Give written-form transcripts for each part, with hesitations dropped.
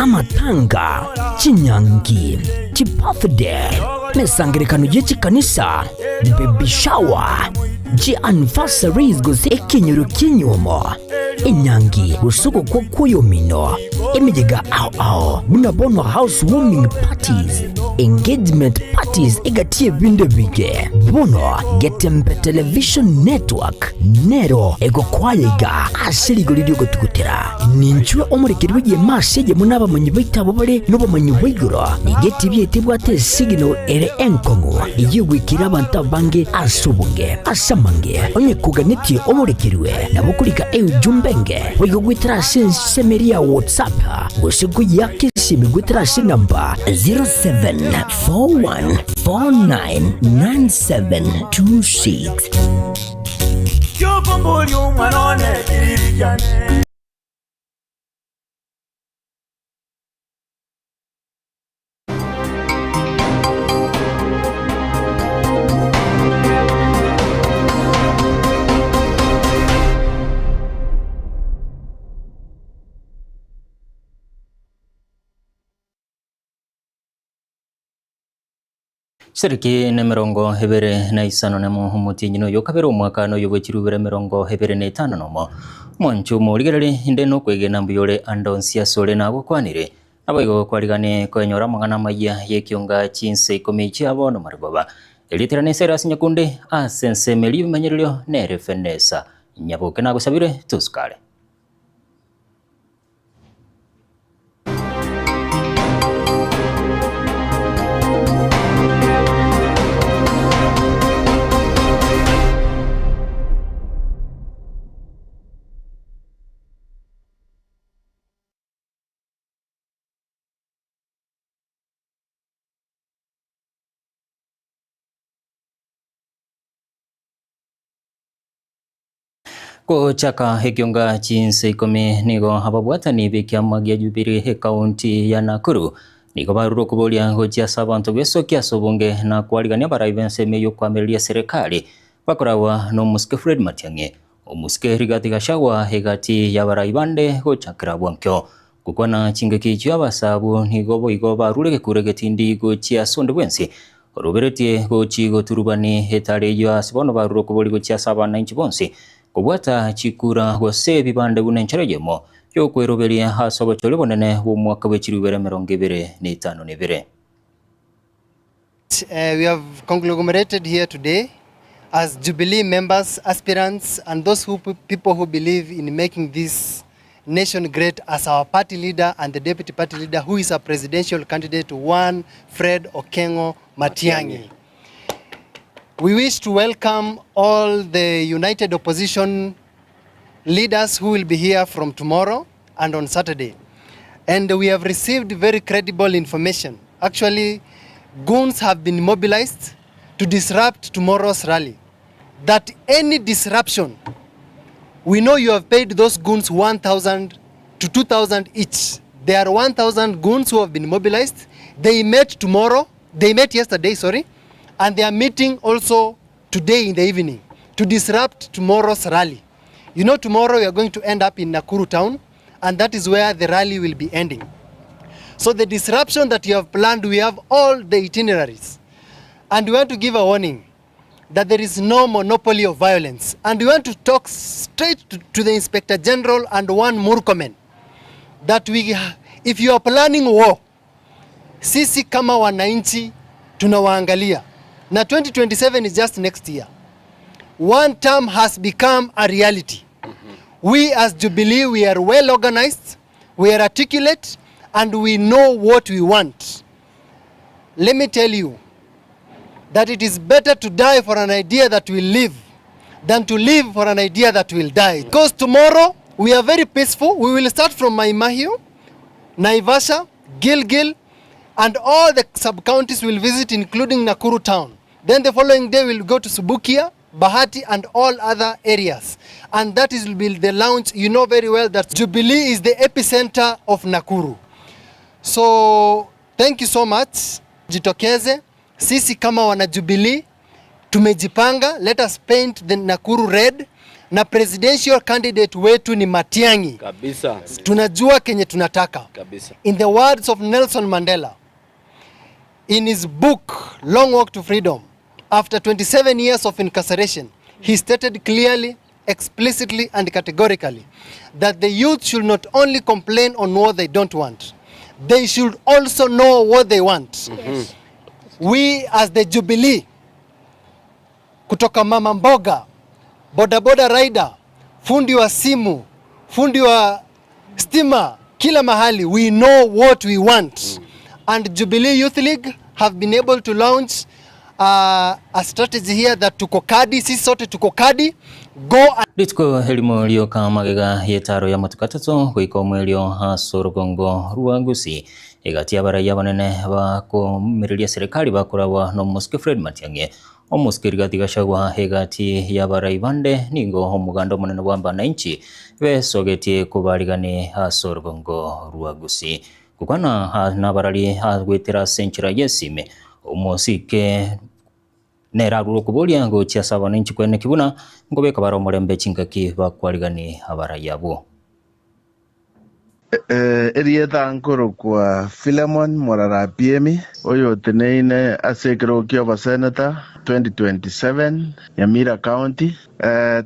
Amatanga, chinyangi, chibirthday, mesangerekano yechikanisa, baby shower, ji anniversaries gose ekenyoro kinyuomo, enyangi gose gokwa kw'oyomino, emeyega ao ao buna bono house warming parties, engagement parties egati ebinde ebinge. Bono Getembe Television Network nero egokwaya iga ase rigori ri'ogotugutera. Ninchwe omorekeri bw'egeema ase eyemo nabamanyi baito abwo bare nobomanyi bwa igoro. Nigo etibi yaito ebwate esignal ere enkong'u eyio egoikera abanto abange ase obonge. Ase amange, onye koganetie omorekerwe, nabo okorika eujumbe enge boigo goetera ase ensemo eria ya WhatsApp gose koyeaka esimi goetera ase enamba 0741499726. Kiokomboria omwana one kiriri kiane. Chitariki nemerongo ebere na isano nemo omotienyi noyo kabere omwaka noyo bwe chirubere emerongo ebere na etano nomo. Omwancho omorigereri inde nokwegena mbuya ore ande onsi asore nagokwanire. Naboigo kwarigane koenyora amang'ana amayia y'ekionga chinsa ikomi chia bono marogoba. Erietera ne Cyrus Nyakunde ase ensemo eria ebimanyererio nere Fenesa Nyaboke nagosabire tosukare. Gochaka ekionga chinsa ikomi nigo ababwatani b'ekiama gia Jubilee ekaunti ya Nakuru nigo barure okoboria gochia ase abanto besokia ase obonge na kwarigania abarai b'ensemo ey'okoamereria serikali bakoragwa n'omosike Fred Matiang'i, omosike Rigathi Gachagua egati y'abarai bande gochakera bwankio. Gokwana chingaki echio abasaabwo nigo boigo barure egekuro egetindi gochia ase onde bwensi Oroberetie gochia goturubani etari eyio ase bono barure okobori gochia ase abanainchi bonsi, kobwata chikura gose ebibande buna enchera eyemo y'okweroberia ase obochori obonene bw'omwaka bwe chilifu ibere emerongo ebere na etano na ebere. We have conglomerated here today as Jubilee members, aspirants, and those who people who believe in making this nation great as our party leader and the deputy party leader who is a presidential candidate, one Fred Okengo Matiang'i. We wish to welcome all the united opposition leaders who will be here from tomorrow and on Saturday. And we have received very credible information. Actually, goons have been mobilized to disrupt tomorrow's rally. That any disruption, we know you have paid those goons 1,000 to 2,000 each. There are 1,000 goons who have been mobilized. They met tomorrow, they met yesterday, sorry, and they are meeting also today in the evening to disrupt tomorrow's rally. You know, tomorrow we are going to end up in Nakuru town, and that is where the rally will be ending. So the disruption that you have planned, we have all the itineraries. And we want to give a warning that there is no monopoly of violence. And we want to talk straight to the Inspector General and one Murkomen that we, if you are planning war, sisi kama wananchi tunawaangalia. Na 2027 is just next year. One term has become a reality. We as Jubilee, we are well organized, we are articulate, and we know what we want. Let me tell you that it is better to die for an idea that will live than to live for an idea that will die. Because tomorrow, we are very peaceful. We will start from Mai Mahiu, Naivasha, Gilgil, and all the sub-counties we'll visit, including Nakuru town. Then the following day, we'll go to Subukia, Bahati, and all other areas. And that is will be the launch. You know very well that Jubilee is the epicenter of Nakuru. So, thank you so much. Jitokeze. Sisi kama wana Jubilee, tumejipanga. Let us paint the Nakuru red. Na presidential candidate wetu ni Matiang'i. Kabisa. Tunajua kenye tunataka. Kabisa. In the words of Nelson Mandela, in his book Long Walk to Freedom, after 27 years of incarceration, he stated clearly, explicitly and categorically that the youth should not only complain on what they don't want, they should also know what they want. We as the Jubilee, kutoka mama mboga, bodaboda rider, fundi wa simu, fundi wa stima, kila mahali, we know what we want. And Jubilee Youth League have been able to launch a strategy here that tuko kadi, sisi sote tuko kadi, go and Rituko elimo rioka magega yetaro ya matuko atatu goika omwerio ase orugongo rwa Gusii egati abaraiya abanene bakomereria serikali bakoragwa na omosike Fred Matiang'i omosike Rigathi Gachagua egati ya abarai bande nigo omoganda omonene bwa abananchi besogetie kobarigani ase orugongo rwa Gusii gokwana nabarari agwetera ase enchera ya esime omosike nerarure okuboria gochia ase abananchi kwene kibuna ngobeka bara omorembe chingaki bakwarigani abaraiya abwo. Erieta nkoro kwa Philemon Morara Piemi oyo teneine ase ekero kia oboseneta 2027 Nyamira County.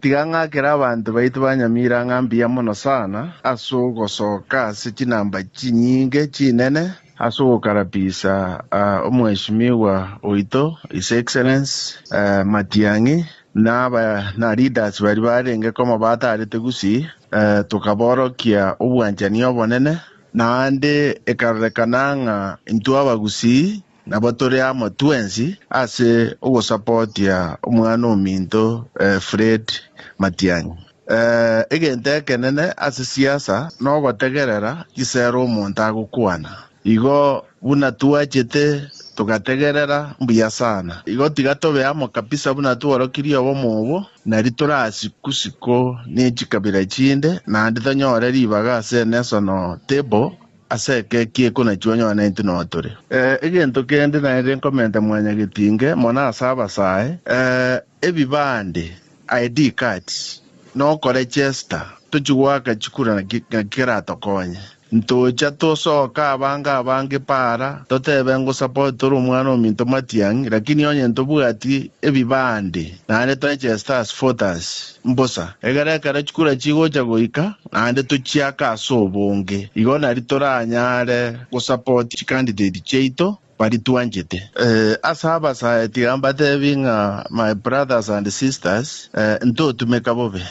Tiga ng'akera abanto baitu ba Nyamira ng'a mbuya mono sana ase ogosoka ase chinamba chinyinge chinene ase ogokarabisa omweshimiwa oito His Excellence Matiang'i naba na leaders bari barenge koma batarete Gusii tukaborokia obwanchani obonene naende ekarorekana ng'a intwe abagusii nabo tore amo twensi ase ogosapotia omwana ominto Fred Matiang'i. Egento ekenene ase siasa nogotegerera gisera omonto agokwana igo buna twachete tugategerera mbuya sana igo tiga tobe amo kabisa buna tworokirie obomo obo nari torasikusiko nechikabira chinde naende tonyore ribaga ase national table ase ekeki eko nachwo nyone intwe notore. Egento kende naende nkomenta mwanyagetinge mono ase abasae ebibande ID cards nokorechester tochigwaka chikura nakiratokonye ntocha tosoka abange abange para totebe ngusupport tori omwana ominto Matiang'i lakini onye ntobwati ebibande naende torechester as voters mbosa egere ekero chikura chigocha goika naende tochiaka ase obonge igo nari toranyare gosupport chicandidate chiaito bari twanchete. Ase abasae tiga mbatebi ng'a my brothers and sisters ntotumeka bobe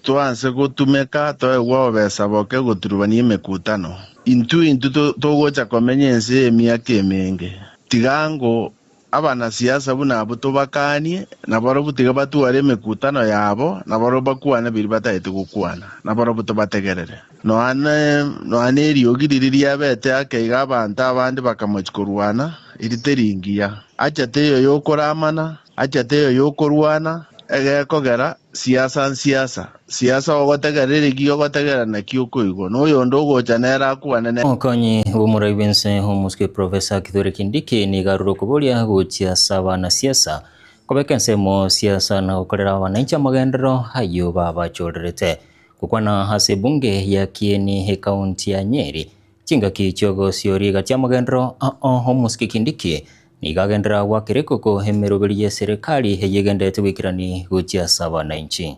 twanse gotumeka toegwa obesa boke goturubania emekutano intu intu togocha komenya ense emiaka emenge tigango abanasiasa buna abo tobakanie nabaro tiga batware emekutano yabo nabaro bakwana biri bataete gokwana nabaro tobategerere noane noane eriogi riri riabete akeiga abanto abande bakamochi korwana eri teringiya acha teyo yokoramana acha teyo yokorwana egekogera siasa nsiasa siasa ogotegerera egi ogotegera naki okoigwa noyondo ogocha nere akwane. Okonyi b'omorai bwense omusike Professor Kithure Kindiki nigarure okuboria gochia ase abanasiasa kobeka ensemo siasa na gokorera abananchi amagenderero ayo babachorerete gokwana ase ebunge ya Kieni ekaunti ya Nyeri chingaki chiogosiori egati amagenderero ao omusike Kindiki nigagendera gwakire koko emeroberi ya serikali eyegendete gwikirani gochia ase abananchi.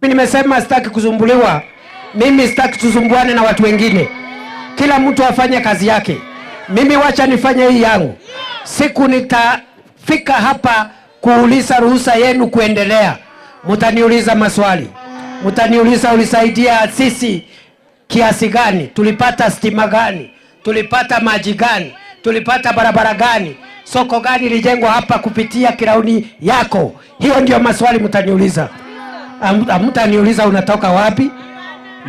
Mimi nimesema sitaki kusumbuliwa. Mimi sitaki tusumbuane na watu wengine. Kila mtu afanye kazi yake. Mimi wacha nifanye hii yangu. Siku nitafika hapa kuuliza ruhusa yenu kuendelea, mutaniuliza maswali. Mutaniuliza ulisaidia sisi kiasi gani, tulipata stima gani, tulipata maji gani, tulipata barabara gani, soko gani ilijengwa hapa kupitia kirauni yako. Hiyo ndio maswali mtaniuliza. Mtaniuliza unatoka wapi,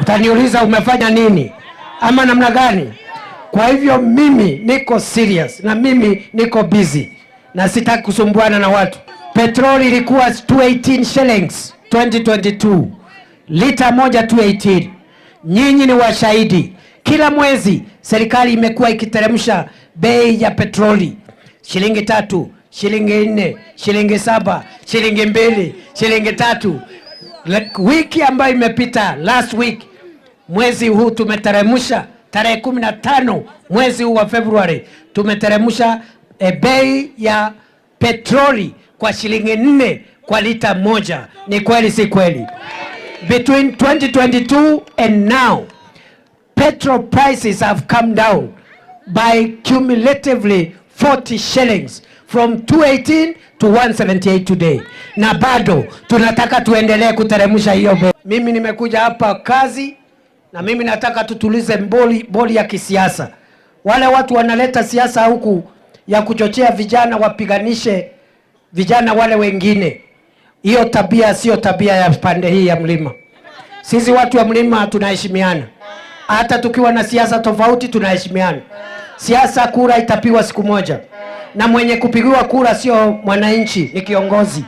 mtaniuliza umefanya nini ama namna gani. Kwa hivyo mimi niko serious na mimi niko busy na sitaki kusumbuana na watu. Petroli ilikuwa 218 shillings 2022, lita moja 218. Nyinyi ni washahidi. Kila mwezi serikali imekuwa ikiteremsha bei ya petroli shilingi 3, Shilingi 4, shilingi 7, shilingi 2, shilingi 3. Wiki ambayo imepita, last week, mwezi huu tumeteremsha tarehe 15 mwezi huu wa February, tumeteremsha bei ya petroli kwa shilingi 4 kwa lita 1. Ni kweli si kweli? Between 2022 and now, petrol prices have come down by cumulatively 40 shillings from 218 to 178 today. Na bado tunataka tuendelee kuteremsha hiyo bei. Mimi nimekuja hapa kazi na mimi nataka tutulize boli ya kisiasa. Wale watu wanaleta siasa huku ya kuchochea vijana wapiganishe vijana wale wengine. Hiyo tabia sio tabia ya pande hii ya mlima. Sisi watu wa mlima tunaheshimiana. Hata tukiwa na siasa tofauti tunaheshimiana. Siasa kura itapigwa siku moja. Na mwenye kupigiwa kura sio mwananchi, ni kiongozi.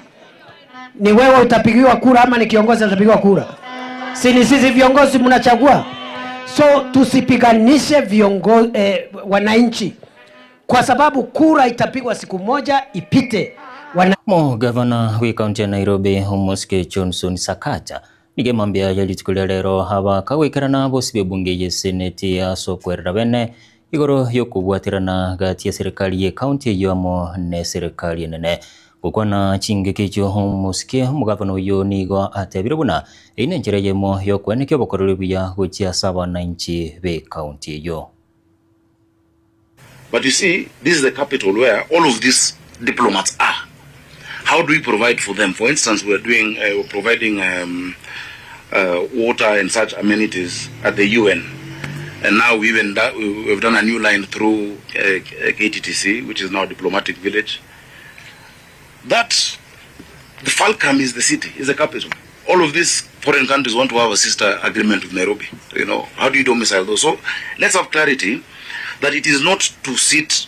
Ni wewe utapigiwa kura ama ni kiongozi atapigiwa kura? Si ni sisi viongozi mnachagua? So tusipiganishe wananchi, kwa sababu kura itapigwa siku moja ipite. Mo gavana wa kaunti ya Nairobi Omosike Johnson Sakaja nigemambia yalitukulia lero haba kagwikarana bosi bunge ye seneti asokwerera bene igoro yokubwatirana gati ya serikali ye kaunti yomo ne serikali nene gukwana chingekecho Omosike mugavana uyo nigo atebire buna ine njira yemo yokwenekyo bokorere buya gochia saba wananchi be kaunti yo. But you see, this is the capital where all of these diplomats are. How do we provide for them? For instance, we are doing, we're providing water and such amenities at the UN, and now we even we've done a new line through KTTC, which is now a diplomatic village. That the fulcrum is the city, is the capital. All of these foreign countries want to have a sister agreement with Nairobi. You know, how do you domicile those? So let's have clarity that it is not to sit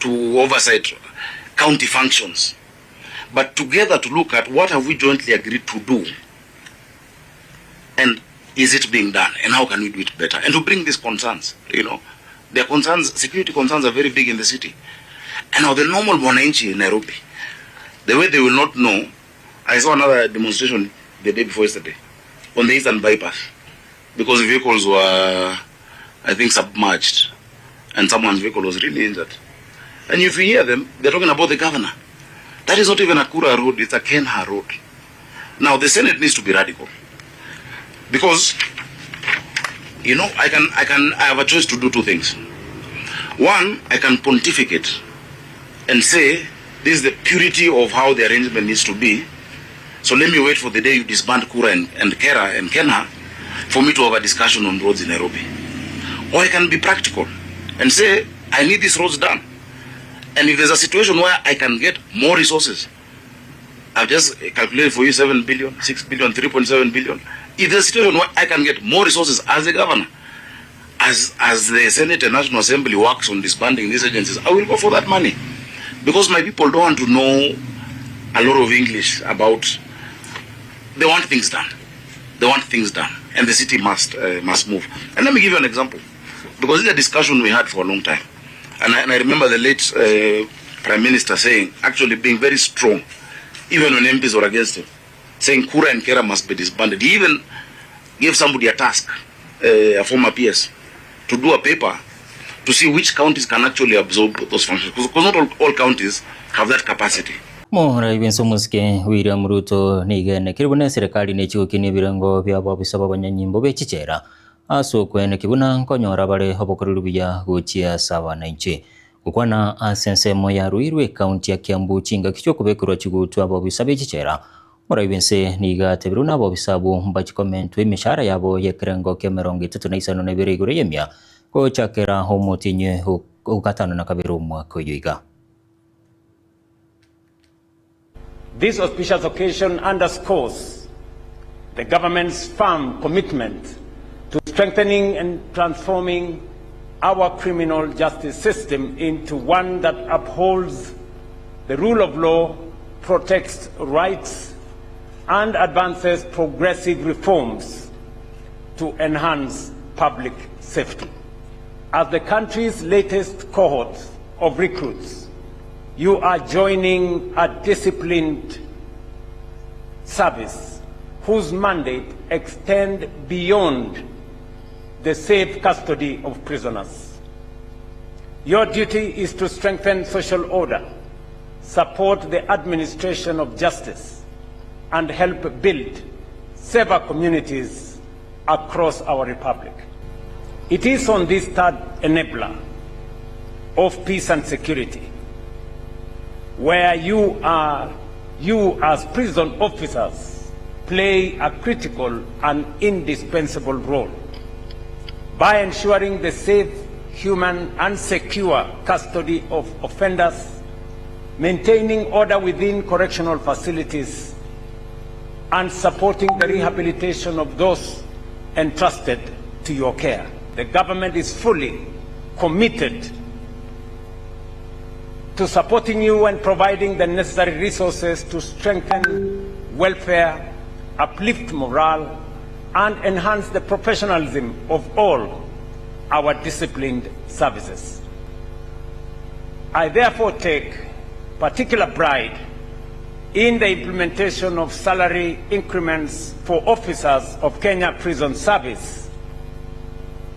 to oversight county functions, but together to look at what have we jointly agreed to do, and is it being done, and how can we do it better, and to bring these concerns. You know, their concerns, security concerns are very big in the city. And now the normal mwananchi in Nairobi, the way they will not know. I saw another demonstration the day before yesterday on the Eastern Bypass because vehicles were, I think, submerged, and someone's vehicle was really injured. And if you hear them, they're talking about the governor. That is not even a Kura road, it's a Kenha road. Now, the Senate needs to be radical. Because, you know, I have a choice to do two things. One, I can pontificate and say, this is the purity of how the arrangement needs to be. So let me wait for the day you disband Kura and Kera and Kenha for me to have a discussion on roads in Nairobi. Or I can be practical and say, I need these roads done. And if there's a situation where I can get more resources, I've just calculated for you 7 billion, 6 billion, 3.7 billion. If there's a situation where I can get more resources as a governor, as the Senate and National Assembly works on disbanding these agencies, I will go for that money. Because my people don't want to know a lot of English about, they want things done. They want things done. And the city must move. And let me give you an example. Because this is a discussion we had for a long time. And I remember the late Prime Minister saying, actually being very strong, even when MPs were against him, saying Kura and Kera must be disbanded. He even gave somebody a task, a former PS, to do a paper to see which counties can actually absorb those functions. Because not all counties have that capacity. Mohora ibinso musike William Ruto nigene kiribune serikali nechigukini ebirengo bya babisa b'abanyanyimbo bechichera aso kwene kibuna nkonyora bare obokoreri buya gochia sabananchi gukwana asensemo ya Ruiru county ya Kiambu chinga kicho kubekurwa chigutu ababisa bechichera mora ibinse niga tebiruna ababisa bu mbachikomentwe emishahara yabo yekirengo kia 35 iguru yemia gochakera homotinye ugatano na kabiri omwaka oyo iga. This auspicious occasion underscores the government's firm commitment to strengthening and transforming our criminal justice system into one that upholds the rule of law, protects rights, and advances progressive reforms to enhance public safety. As the country's latest cohort of recruits You are joining a disciplined service whose mandate extends beyond the safe custody of prisoners. Your duty is to strengthen social order, support the administration of justice, and help build safer communities across our republic. It is on this third enabler of peace and security where you as prison officers play a critical and indispensable role by ensuring the safe, human, and secure custody of offenders, maintaining order within correctional facilities, and supporting the rehabilitation of those entrusted to your care. The government is fully committed to supporting you and providing the necessary resources to strengthen welfare, uplift morale, and enhance the professionalism of all our disciplined services. I therefore take particular pride in the implementation of salary increments for officers of Kenya Prison Service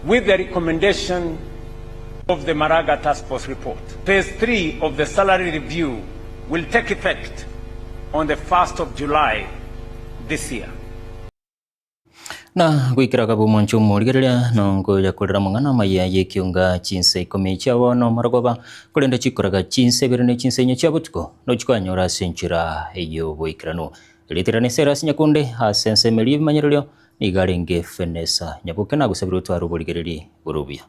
with the recommendation of the Maraga Task Force report. Phase 3 of the salary review will take effect on the 1st of July this year. Na gwikira kabu nchumo rigereria nongo ya kurera mang'ana maya yekiunga chinse 10 chia bono marogoba kurenda chikoraga chinse 2 ne chinse 4 chia butuko no chikanyora senchira eyo boikirano ritirane sera sinyakunde asense meli manyererio nigarenge fenesa nyabuke na gusabira utwaro burigereri burubia.